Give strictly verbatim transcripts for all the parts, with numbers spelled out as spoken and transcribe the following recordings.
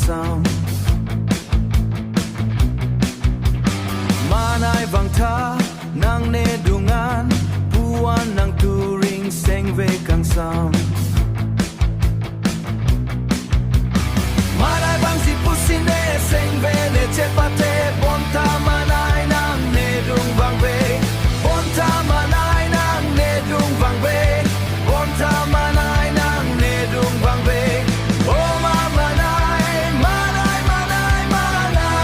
sam. Manai vangtha nangne dungan, puan nangtu ringseng ve kangsam. Manai vangsi pusi ne seng ve ne chepate, bonta manai nangne dung vang ve. Bonta manai nangne dung vang ve. Bonta manai nangne dung vang ve. O ma manai, manai, manai, manai.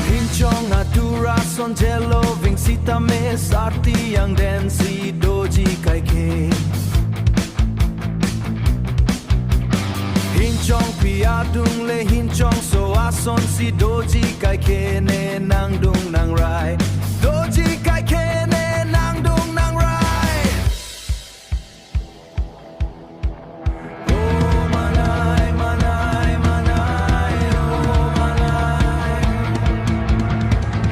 Hinchong atur ason jelo ving sitame, sarti angden si doji kaike. Hinchong pi adung le hinchongso ason si doji kaike ne nangdung nangrai. Doji kaike ne nangdung nangrai. O manai, manai, manai, o manai.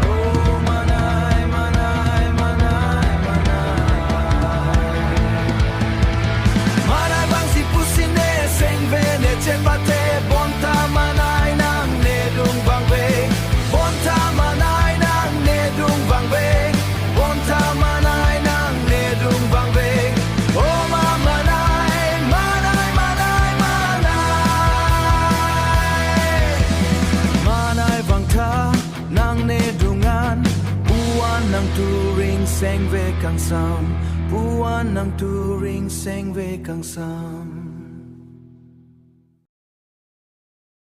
O manai, manai, manai, manai. Manai vangsi pusi ne seng ve ne chepate, bonta manai nangne dung vang ve. Bonta manai nangne dung vang ve. Bonta manai nangne dung vang ve. O ma manai, manai, manai, manai. Manai vangtha nangne dungan, puan nangtu ringseng ve kangsam. Puan nangtu ringseng ve kangsam.